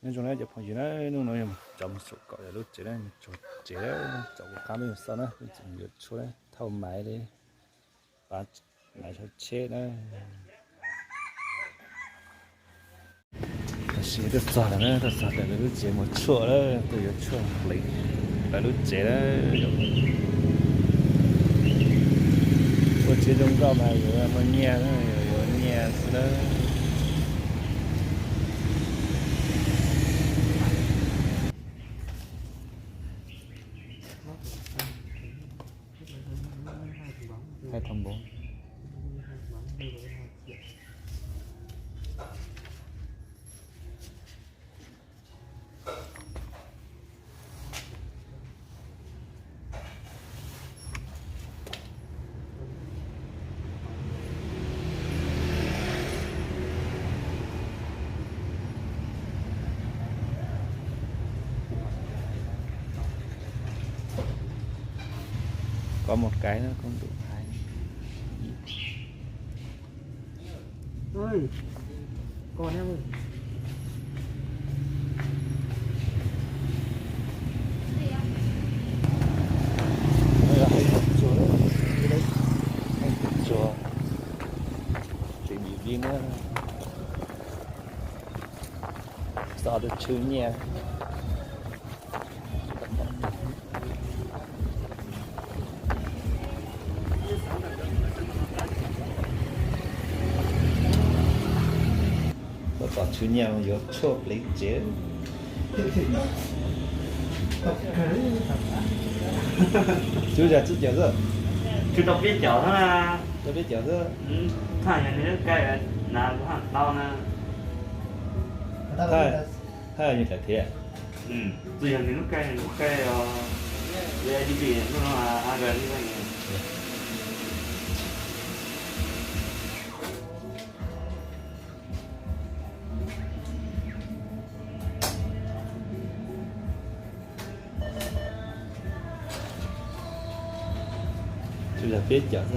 Nyob zoo na cov phooj ywg na, hnub no yog cov mus xauv kom lub tsev na, mus tsuag tsev na, cov kuv qab lub xauv na, lub tsev yuav tshuaj na, thauj maiv li, pab maiv thauj tsheb na. Tam sim tuaj txog lawm na, tuaj txog lawv lub tsev mus tshuaj na, tuaj yuav tshuaj pleev lawv lub tsev na. Ua tsev zoo nkauj mas yuav muaj nyiaj na, yuav nyiaj xwb na. Hai thùng bốn. Có một cái nó cũng đủ hai. Ơi, con em ơi. Đây là anh Hồng Chùa đấy. Đây, anh Hồng Chùa. Tỉnh Điện Biên á. Xav được chữ nha. Tab tom tswv nyiaj yuav tshuaj pleev tsev. Tswv zag tsib caug xwb. Tswv tau peb caug xwb na. Tau peb caug xwb. Thaj yog nws lub kai na, kuv haj tau na. Thaj yog lam thiab. Tsis yog nws lub kai, nws lub kai os. Lub no a. Tswv zag peb caum xwb.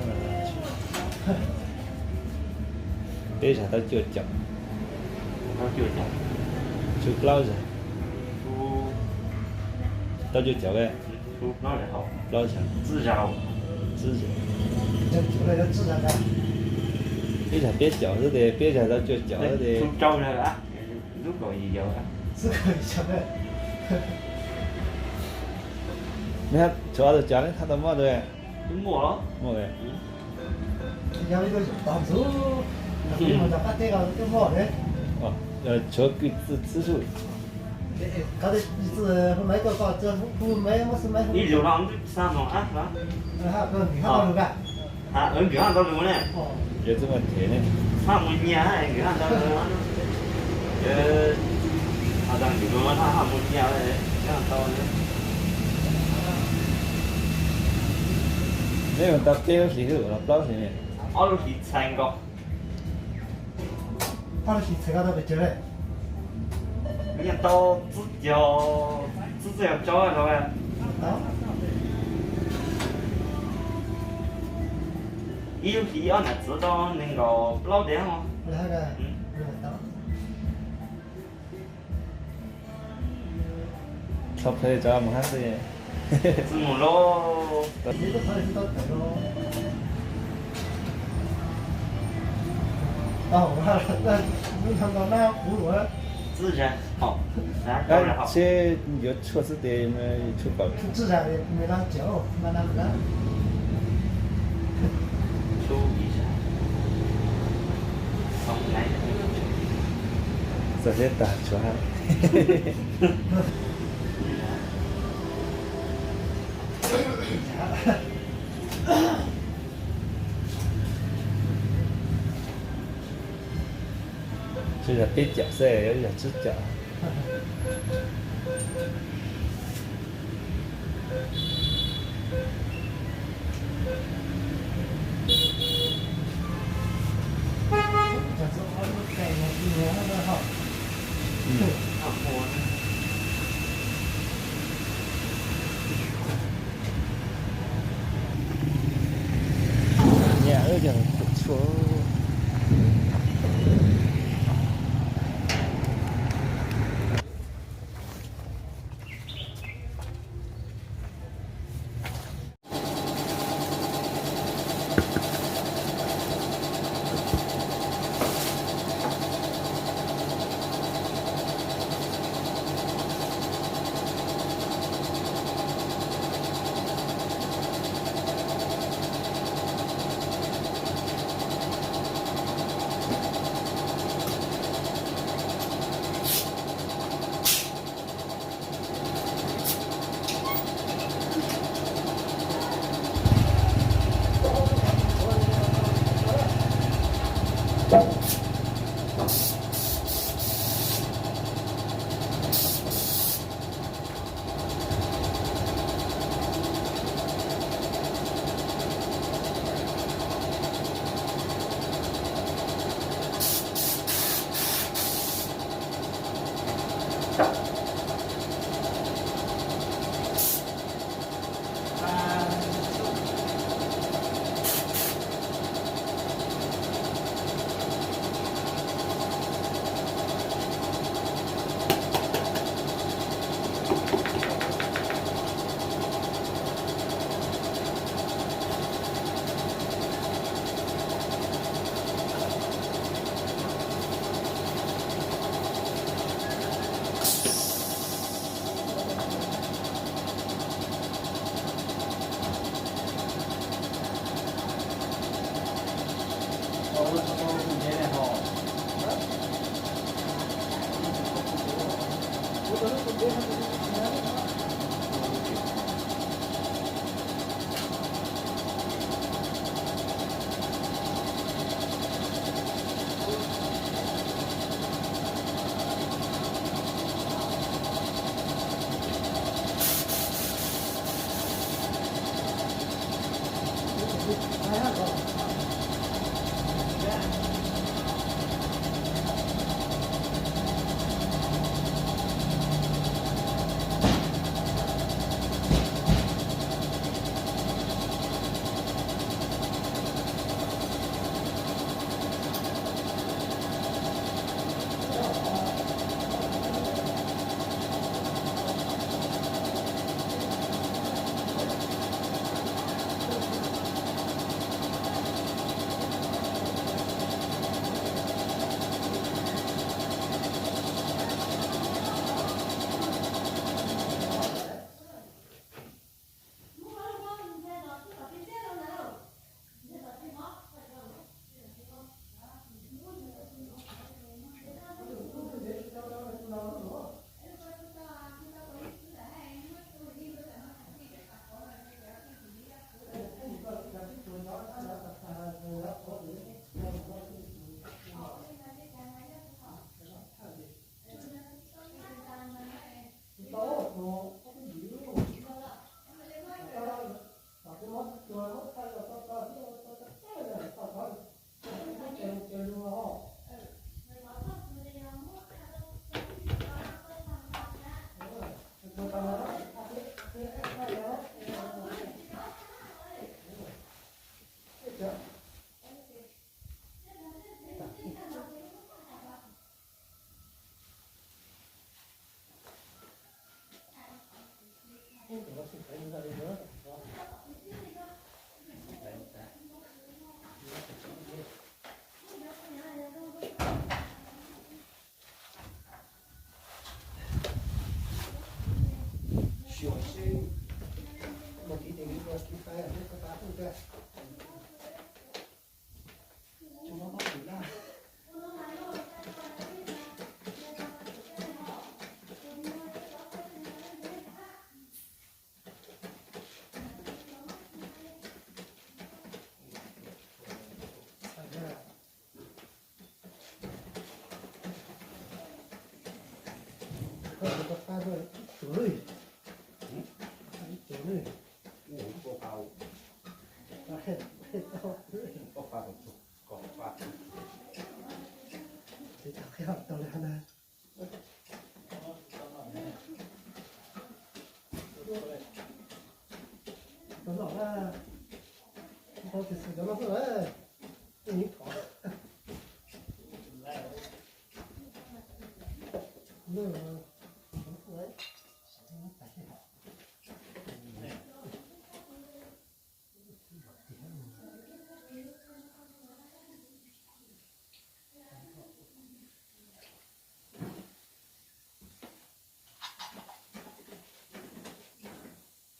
Peb zag tau cuaj caum. Tswv plaub zag. Tau cuaj caum. Plaub zag. Tswv zag. Peb zag peb caum xwb tes peb zag tau cuaj caum xwb tes. Tshuav tus cov neb thaj tau muaj tus. Muaj. Ib lus no xwb xab no ab. Nkws haj tau lus ne. Yuav txwj muaj them ne. Haj mus nyias nkws haj tau lus. Ho tas nkws lus no haj mus nyias nkws haj tau ne. Neb mus tau peb lub hlis los plaub hlis ne? Ob lub hlis txhais nkaus. Ob lub hlis txhais nkaus tau pes tsawg lawm? Yeej tau tsib caug, tsib caug rau los. Ib lub hlis ob nam txwv tau nees nkaum plaub tes. Txhob phem cov mus hab xwb. Txwj mus lauj. Txwj zag hom. Seb yuav tshuaj xwb tes tshuaj kom. Txog seb tag tshuav hab. Tswv zag peb caum xwb, yuav zag tsib caum. Nyam wb yog tshuaj.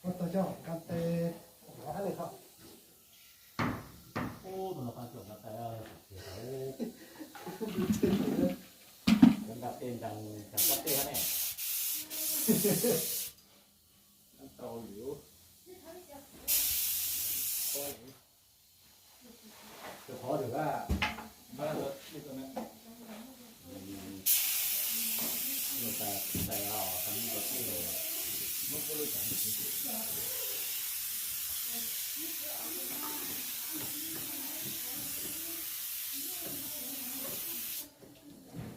Ua tau coj nqa tes ua hab li ho. Ub, tus no pab tsuam nqa tes, nqa tes nqa pob teb ne. Tau lwm. Tus qhov lwm a.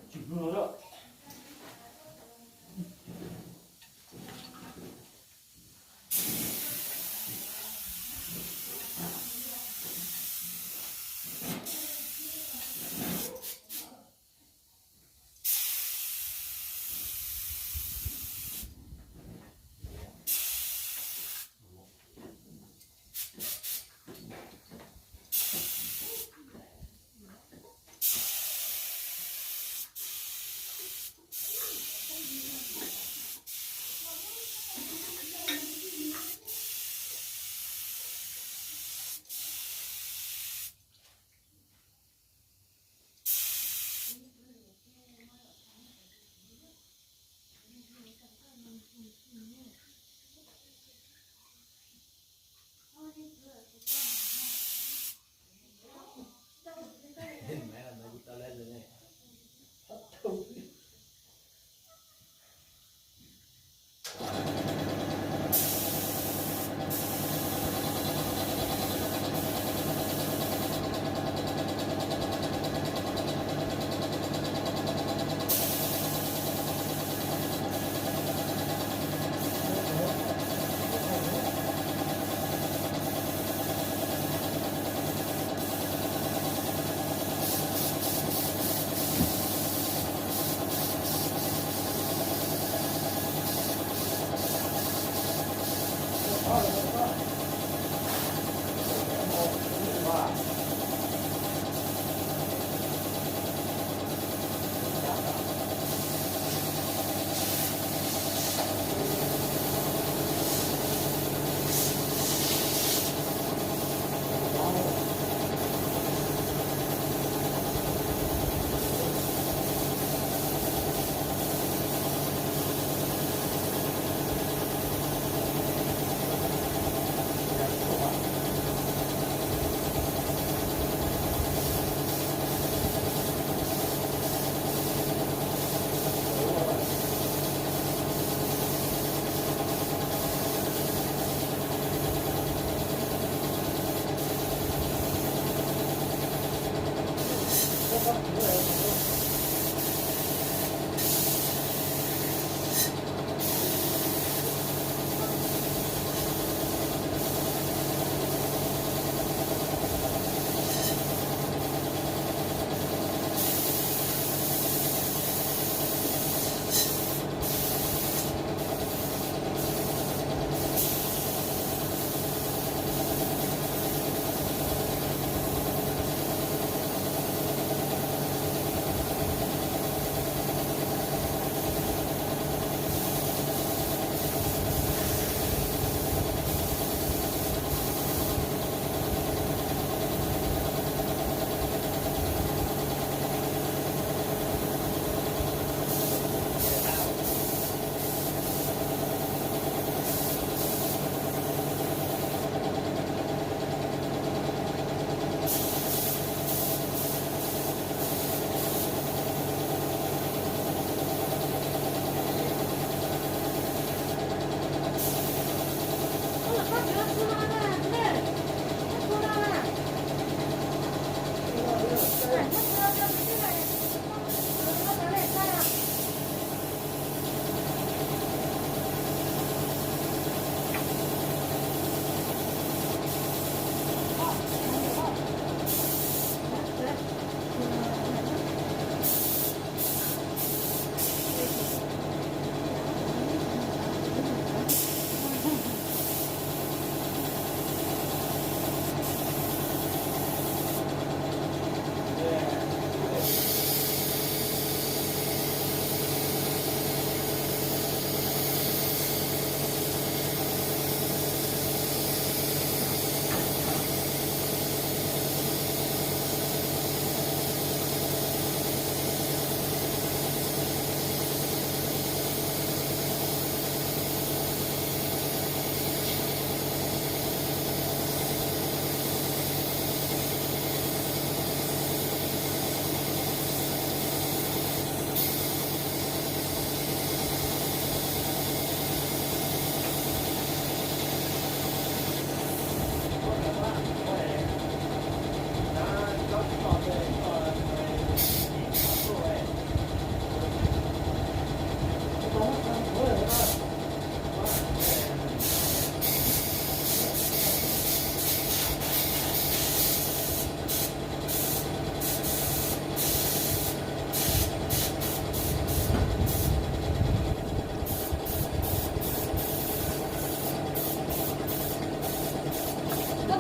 Tsis hlub no lawm. Tus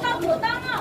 tau pluav tau no.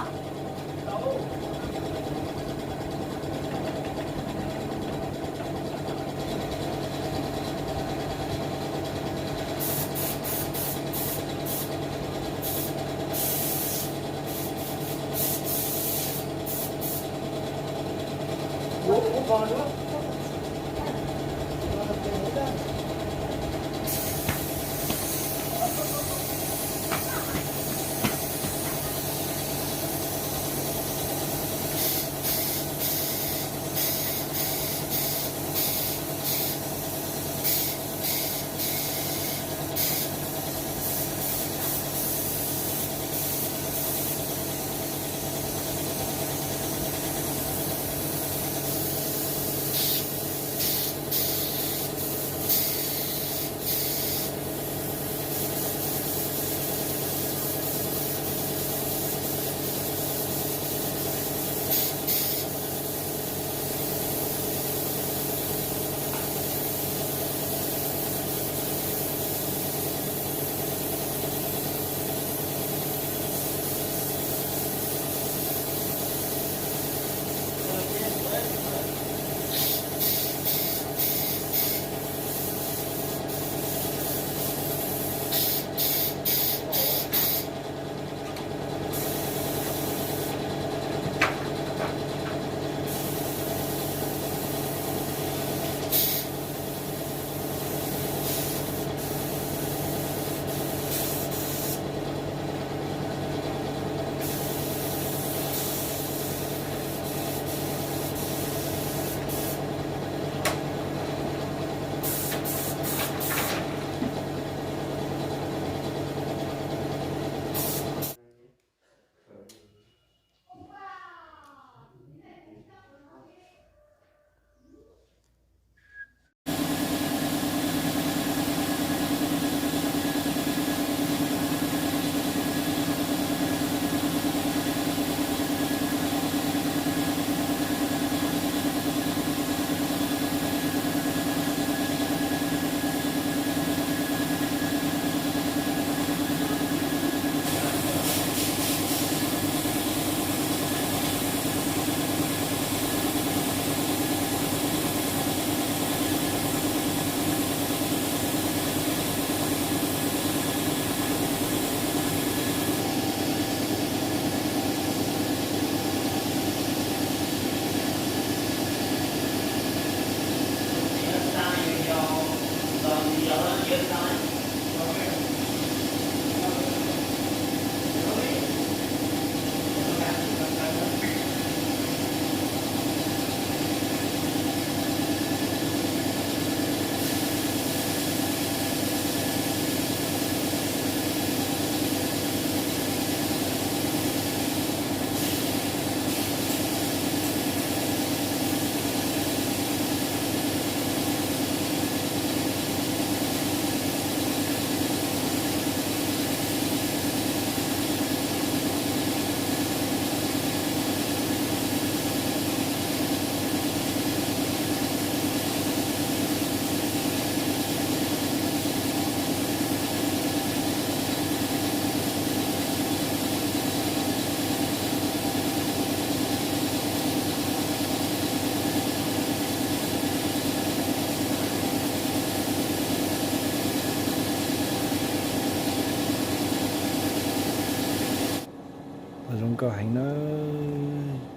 Nkauj heev na,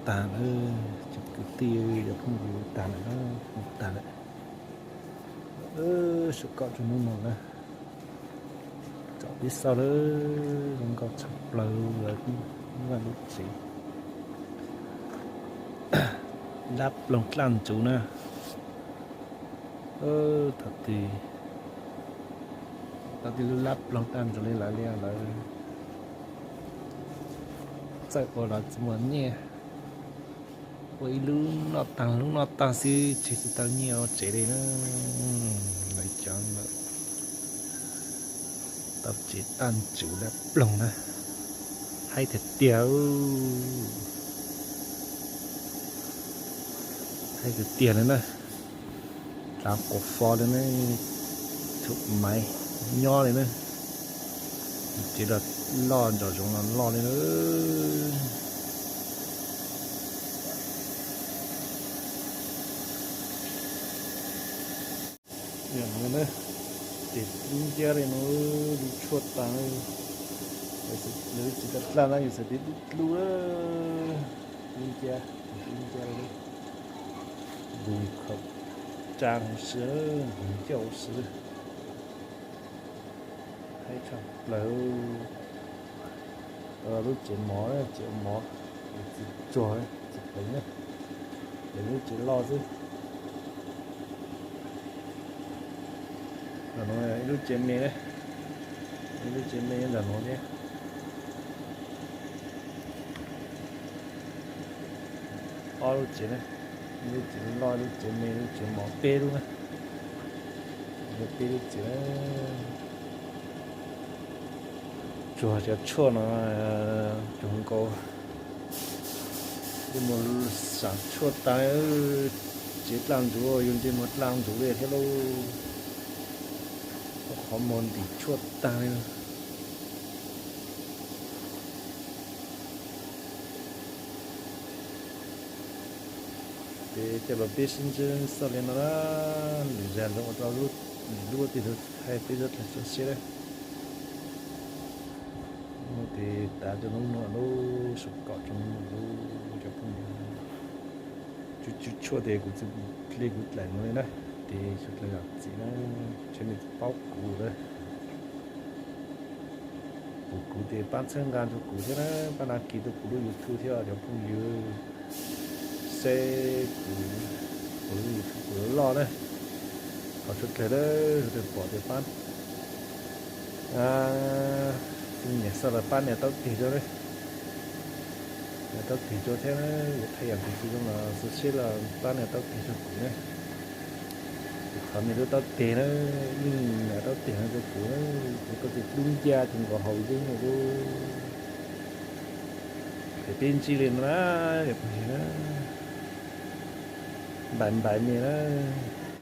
tag lawm, tsoom kwv tij cov phooj ywg, tag lawm na, tag lawm. Saum kom tsoom hnub no na, tsom peb xauj lawm, zoo nkauj tshaj plaws lawm, vaj lub tsev dab ploog dlaj ntsuv na. Thaum twg, thaum twg lub dab ploog dlaj ntsuv li lawv li lawv txawj ua los tsis muaj nyiaj, ua ib lub noj tag lub noj tag xwb tseg tsis tau nyiaj ua tsev li na. Lawv cov tau tsev dlaj ntsuv dab ploog na, haib tiag tiag, haib tiag tiag li na. Dlav quas fo li na, thum maiv nyob li na, tsev los loj nraum zoov los loj li na. Ces dub nciab li no, dub tshuaj tas, lawv tsis tau dlaj na, yus txhais tes dub dlub, dub nciab, dub nciab li, nqus khaum tsaa huv si, nqus ncauj huv si. Haib tshaj plaws. Lub tsev mov, tsev mov, tsis tsuag, tsis pleev na, ces lub tsev loj xwb. Ib lub tsev me na, ib lub tsev me nyob ntawm no thiab. Ob lub tsev na, ib lub tsev loj, lub tsev me, lub tsev mov peb lub na, peb lub tsev na. Tsuag cov tshuaj no, tsuag nkaus, ntsej muag sam tshuaj tas, tsev dlaj ntsuv, yus ntsej muag dlaj ntsuv li thiab lauj. Qhov muag ntim tshuaj tag li. Ces coj los peb sib ntsib xauj li no na, lwm zaus ntawd ua rau lwm lub twg thaij peb sawv daws tau saib na. Ces tas rau hnub no lub, saum kom rau hnub no lub cov phooj ywg. Tshuaj, tshuaj tes kuv txhais tes kuv dlaim no li na, ces sawv daws zam txim na, tsis nej paub kuv lawm. Pum kuv ces pab txhawb nqa rau kuv thiab na, pab đăng ký rau kuv lub YouTube thiab cov phooj ywg. Seb kuv, kuv lub YouTube kuv loj loj na, qhov tshaj plaws na, sawv daws pom ces pab, nyiam xauj los pab nias taub tes rau na, nias taub tes rau thiab na, yuav thaij yam twg tsis zoo los xwb los pab nias taub tes rau kuv na. Ces thov nej lub taub tes na, yeej nias taub tes no rau kuv na, kuv taub tes dub nciab ces nkaus haus yeeb lawm lauj. Ces peb ntsib li no na, cov phooj ywg na, npais npais me na.